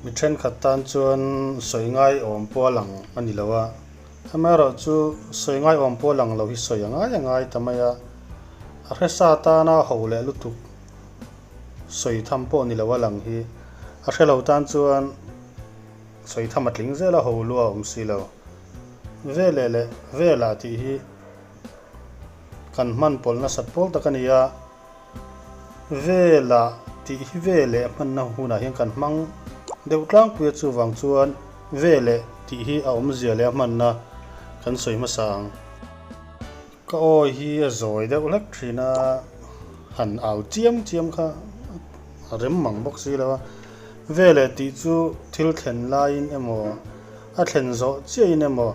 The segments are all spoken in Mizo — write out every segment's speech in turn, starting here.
Mi thenkhat tan chuan sawi ngai awm pawh a lang a ni lo a, amaherawhchu sawi ngai awm pawh a lang lo hi sawi a ngai a ngai ta mai a, a hresa tana ho leh lutuk sawi tham pawh ni lo a lang hi a hre lo tan chuan sawi tham a tling zel a ho lua a awm si lo. Veleh leh velah tih hi kan hman pawlh nasat pawl tak a ni a. Velah tih hi veleh hmanna hunah hian kan hmang deuh tlangpui a, chuvang chuan veleh tih hi a awmzia leh a hmanna kan sawi hmasa ang. Ka aw hi a zawi deuh hlek thin a, han au chiam chiam kha a rem mang bawk si lo a. Veleh tih chu thil thlen laiin emaw a thlen zawh chiahin emaw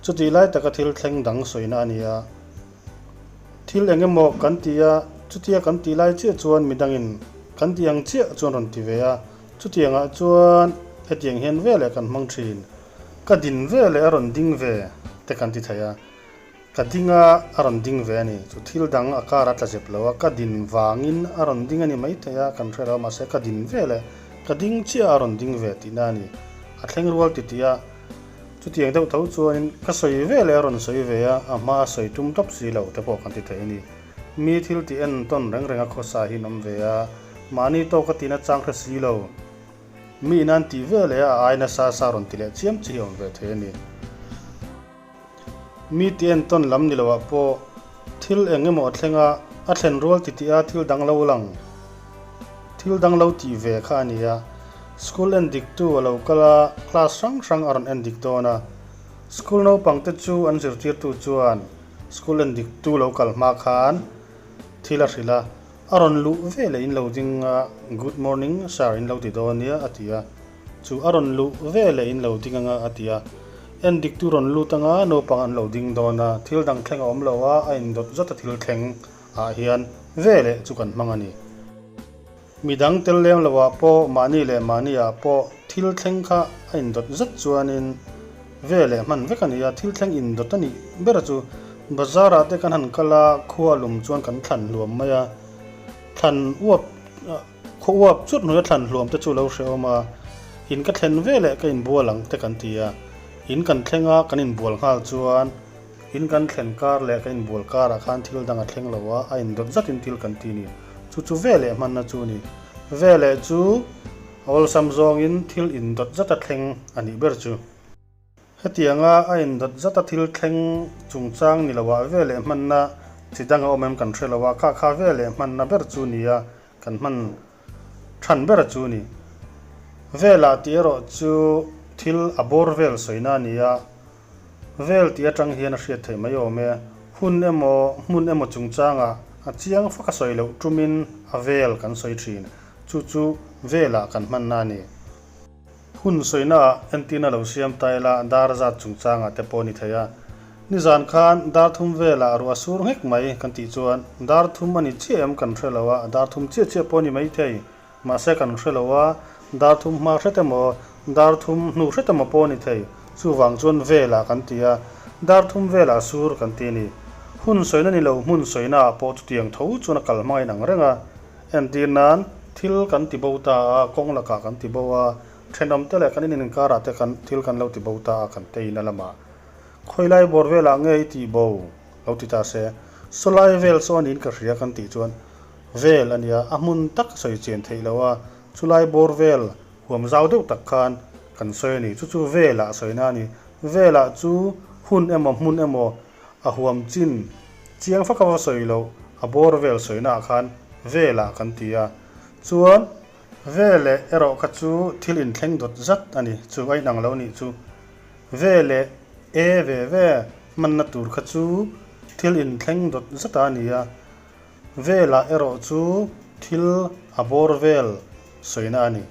chutih lai taka thil thleng dang sawina a ni a. Thil eng emaw kan ti a, chutia kan tih lai chiah chuan midangin kan tih ang chiah chuan rawn ti ve a, chutiangah chuan hetiang hian veleh kan hmang thin. Ka din veleh a rawn ding ve te kan ti thei a, ka ding a a rawn ding ve a ni. Chu thil dang a kar a tla zep lo a, ka din vangin a rawn ding a ni maithei a, kan hre lo a, mahse ka din veleh ka ding chiah a rawn ding ve tihna a ni. A thleng rual titih a. Chutiang deuh tho chuanin ka sawi ve leh a rawn sawi ve a, a hma a sawi tum tawp si lo te pawh kan ti thei a ni. Mi thil tih en tawn reng reng a khawsa hi an awm ve a, mahni tawk a tihna chang hre si lo. Mi in an tih ve leh a, a ai nasa sa rawn ti leh chiam chi hi a awm ve thei a ni. Mi tih en tawn lam ni loah pawh thil eng emaw a thleng a, a thlen rual ti tih a thil dang lo lang. Thil dang lo tih ve kha a ni a, school en dik tu a lo kal a, class hrang hrang a rawn en dik dawn a. School naupang te chu an zirtirtu chuan school en dik tu lo kal hma khan thil a hrilh a, a rawn luh ve leh in lo ding a, Good morning sir in lo ti dawn nia a ti a, chu a rawn luh ve leh in lo ding anga a ti a, en dik tu rawn lut anga naupang an lo ding dawn a, thil dang thleng a awm lo a, a indawt zat a thil thleng. ah hian ve leh chu kan hmang a ni. Midang tel lem lo ah pawh mahni leh mahni ah pawh thil thleng kha a indawt zet chuanin ve leh hman vek a ni a, thil thleng indawt a nih ber chu bazar ah te kan han kal a, khua lum chuan kan thlan hluam mai a, thlan uap khaw uap chut hnuaia thlan hluam te chu lo hrehawm a, in ka thlen ve leh ka inbual ang te kan ti a, in kan thleng a kan inbual nghal chuan In kan thlen kar leh kan inbual karah khan thil dang a thleng lo a, a indawt zatin thil kan ti ni. Chu chu veleh hmanna chu a ni. Veleh chu a awlsam zawngin thil indawt zata thleng a nih ber chu. Hetianga a indawt zata thil thleng chungchang ni loah veleh hmanna chi dang a awm em kan hre lo a, kha kha veleh hmanna ber chu ni a, kan hman than ber chu a ni. Velah tih erawh chu thil a bawr vel sawina a ni a, Vel tih atang hian a hriat theih mai awm e. Hun emaw, hmun emaw chungchangah a chiang fak a sawi loh tumin a vel kan sawi thin. Chu chu velah kan hmanna a ni. Hun sawinaah entirna lo siam ta ila dar zat chungchangah te pawh a ni thei a. Nizan khan dar thum velah ruah sur nghek mai kan tih chuan dar thum a ni chiah em kan hre lo a, dar thum chiah chiah pawh a ni maithei. Mahse kan hre lo a, dar thum hma hret emaw, dar thum hnu hret emaw pawh a ni thei. Chuvang chuan velah kan ti a, dar thum velah sur kan ti a ni. Hun sawina ni lo hmun sawina ah pawh chutiang tho chuan a kal hmangin ang reng a. Entir nan, thil kan ti bo ta a, kawng lakah kan ti bo a, thenawmte leh kan in inkarah te kan thil kan lo ti bo ta a kan tein a lamah. Khawilai bawr velah nge i tih bo? Lo ti ta se. Sawlai vel saw a niin ka hria kan tih chuan Vel a nia, a hmun tak sawi chian theih loh a, chulai bawr vel huam zau deuh tak khan kan sawi a ni. Chu chu velah sawina a ni. Velah chu hun emaw hmun emaw a huam chin chiang fak ava sawi loh, a bawr vel sawinaah khan velah kan ti a. Chuan veleh erawh kha chu thil inthleng dawt zat a ni, chu a inang lo nih chu. Veleh e ve ve hmanna tur kha chu thil inthleng dawt zat a ni a. Velah erawh chu thil a bawr vel sawina a ni.